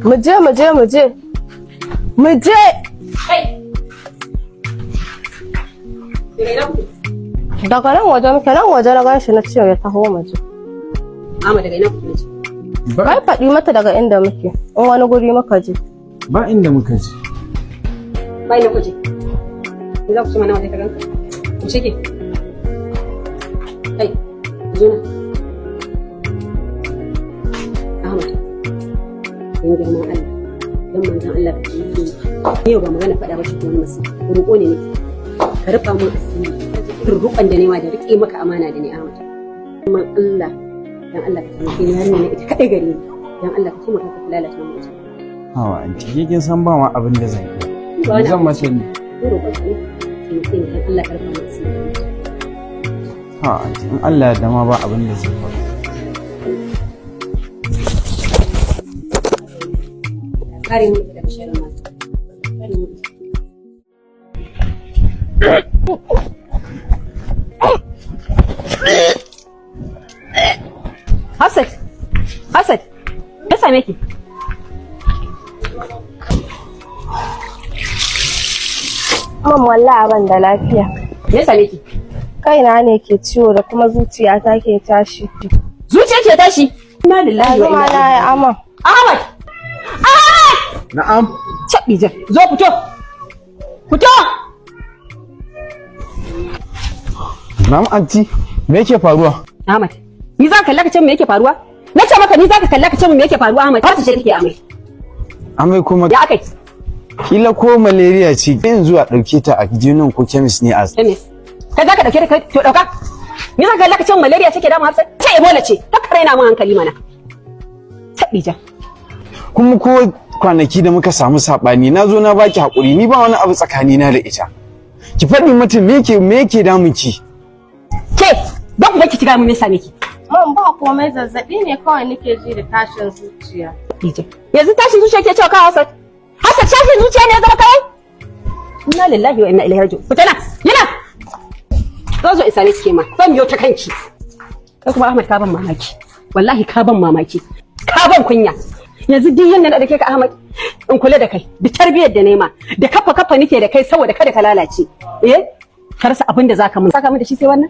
Mu je, mu je, mu je. Mu je. Kai! Daga ina kuke? Daga nan waje muke, nan waje na ganshi na ce ya taho mu je. Ahmad, daga ina kuke nace? Ba, Kai, faɗi mata daga inda muke. In wani guri muka je. Ba inda muka je. Ba ina kuke. Ni za ku ce mana waje ka ganka? Ku shige. Kai, zo nan. Ahmad, dan girman Allah, dan manzon Allah ka taimake ni. Ni yau ba magana faɗa ba ce ko wani masifa. Roƙo ne nake. Ka rufa mun asiri. Roƙon da nema da riƙe maka amana da ni, Ahmad. Girman Allah, dan Allah ka taimake ni, yarinya ne ita kaɗai gare ni. Dan Allah ka taimaka ka lalata mun ita. Hawa anti, ke kin san ba ma abin da zan iya. Ba wani Zan abu. mata ne. Ni roƙon ka ne. Taimake ni, dan Allah ka rufa mun asiri. Hawa anti, in Allah ya dama ba abin da zai faru. Kare mu daga sharrin masu. Kare mu. Hafsat, Hafsat, ya same ki? Mam, wallahi ban da lafiya. Me ya same ki? Kaina ne ke ciwo da kuma zuciyata ke tashi. Zuciya ke tashi. Inna lillahi wa Yanzu ma inna na yi ilaihi. aman. Ahmad! Ahmad! Na'am. Cabbi jan. Zo, fito. Fito! Na'am anti, me yake faruwa? Ahmad, ni za ka kalla ka ce me yake faruwa? Na ce maka ni za ka kalla ka ce me yake faruwa, Ahmad? Hafsat ce take amai. Amai kuma? Ya akai? Kila ko malaria ce. Yanzu a ɗauke ta a jinin ko chemist ne a Chemist. Kai za ka dauke ta kai to dauka. Ni za ka kalla ka ce malaria take damu Hafsat? Ce Ebola ce. Ta raina mun hankali mana. Cabbi jan. Kuma ko kwanaki da muka samu saɓani na zo na baki haƙuri, ni ba wani abu tsakanina da ita. Ki faɗi mata me yake damun ki? Ke, don ku baki ki ga mu me same ki. Mam, ba komai, zazzabi ne kawai nake ji da tashin zuciya. DJ. Yanzu tashin zuciya ke cewa ka Hafsat? Hafsat, tashin zuciya ne ya zama kawai? Inna lillahi wa inna ilaihi raji'un. Fita nan, yana. Zo, zo isa ne cike ma. Zan biyo ta kanki. Kai kuma Ahmad, ka ban mamaki. Wallahi ka ban mamaki. Ka ban kunya. Yanzu duk yanda na dake ka, Ahmad, in kula da kai, da tarbiyyar da nema, da kafa kafa nike da kai saboda kada ka lalace. Eh? Ka rasa abin da zaka mun. Saka mun da shi sai wannan?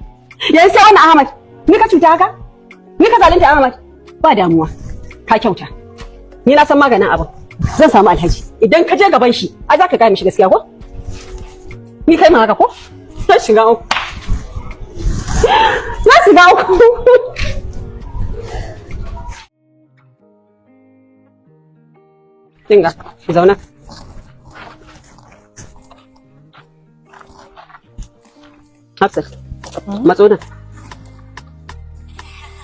Yanzu sai wannan, Ahmad. Ni ka cuta haka? Ni ka zalunta, Ahmad? Ba damuwa. Ka kyauta. Ni na san maganin abin. Zan samu Alhaji. Idan ka je gaban shi, ai za ka gaya mishi gaskiya ko? Ni kai ma haka ko? Na shiga uku. Na shiga uku. Kinga, ki zauna. Hafsat, matso nan.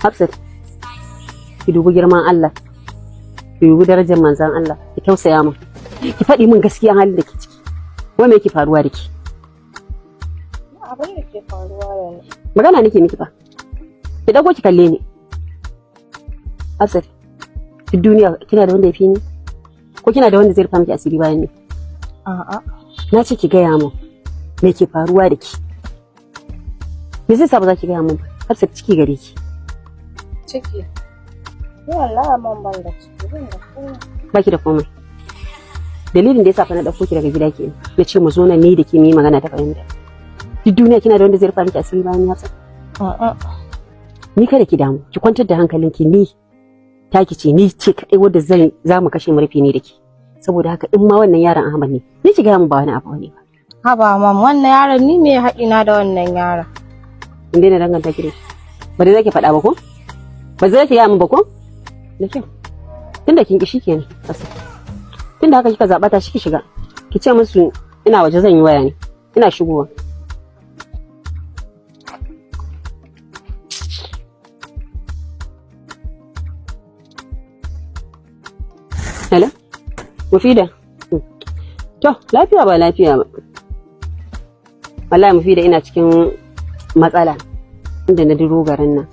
Hafsat, ki dubi girman Allah. Ki dubi darajar manzon Allah, ki tausaya min. Ki faɗi min gaskiyan halin da ke ciki. Wai me yake faruwa da ke? Abin da ke faruwa da ni. Magana nake miki fa. Ki dago ki kalle ni. Hafsat, duk duniya kina da wanda ya fi ni? Ko kina da wanda zai rufa miki asiri bayan ni? A'a. Na ce ki gaya min me ke faruwa da ki. Me zai sa ba za ki gaya min ba? Hafsat, ciki gare ki. Ciki. Ni wallahi man ban da ciki, ban da komai. Baki da komai. Dalilin da yasa fa na dauko ki daga gida kenan. Na ce mu zo nan ni da ke mu yi magana ta fahimta. Duk duniya kina da wanda zai rufa miki asiri bayan ni, Hafsat? A'a. Ni kada ki damu, ki kwantar da hankalinki, ni taki ce, ni ce kadai wadda zan za mu kashe mu rufe ni da ke. Saboda haka in ma wannan yaron Ahmad ne, ni ki gaya mu ba wani abu ne ba. Haba mam, wannan yaron ni me haɗi na da wannan yaron? In daina danganta ki da shi. Ba dai zaki faɗa ba ko? Ba zai ki gaya min ba ko? Da kyau. Tunda kin ki shikenan. Hafsat. Tunda haka kika zaɓa, ta shi ki shiga. Ki ce musu ina waje zan yi waya ne. Ina shigowa. Hello? Mufida. To, lafiya ba lafiya ba. Wallahi Mufida, ina cikin matsala. Inda na duro garin nan.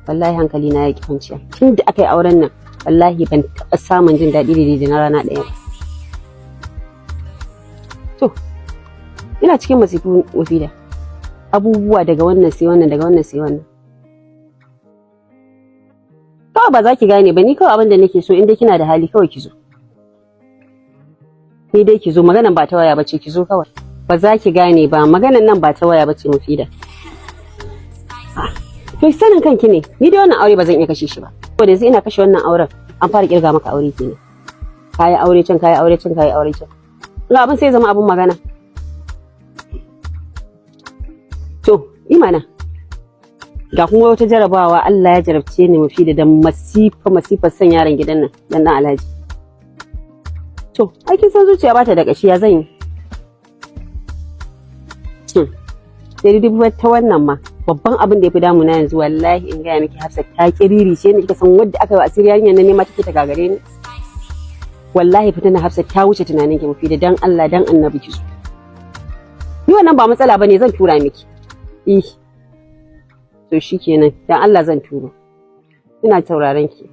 Wallahi hankali na ya ki kwanciya. Tun da aka yi auren nan, wallahi ban taɓa samun jin daɗi da na rana ɗaya ba. To, ina cikin masifu, Mufida. Abubuwa daga wannan sai wannan, daga wannan sai wannan. Kawai ba za ki gane ba, ni kawai abin da nake so, in dai kina da hali kawai ki zo. Ni dai ki zo, maganan ba ta waya bace, ki zo kawai. Ba za ki gane ba, maganan nan ba ta waya bace, Mufida. To sanin kanki ne, ni dai wannan aure ba zan iya kashe shi ba. Ko da yanzu ina kashe wannan auren, an fara kirga maka aure kenan. Kayi aure can, kayi aure can, kayi aure can. Ga abin sai zama abin magana. To, imana. Ga kuma wata jarabawa Allah ya jarabce ni, Mufida, da masifa masifar son yaron gidan nan, dan dan Alhaji. To, ai kin san zuciya bata da kashi, ya zan yi? Sai duk ta wannan ma babban abin da ya fi damuna yanzu, wallahi in gaya miki, Hafsat ta kiriri ce ne, kika san wadda aka yi wa asiri, yarinyar nan ne ma take ta gagare ni. Wallahi fitina Hafsat ta wuce tunanin ki, Mufida, dan Allah dan Annabi ki so. Ni wannan ba matsala bane, zan tura miki. Eh. To shikenan, dan Allah zan turo. Ina tauraron ki.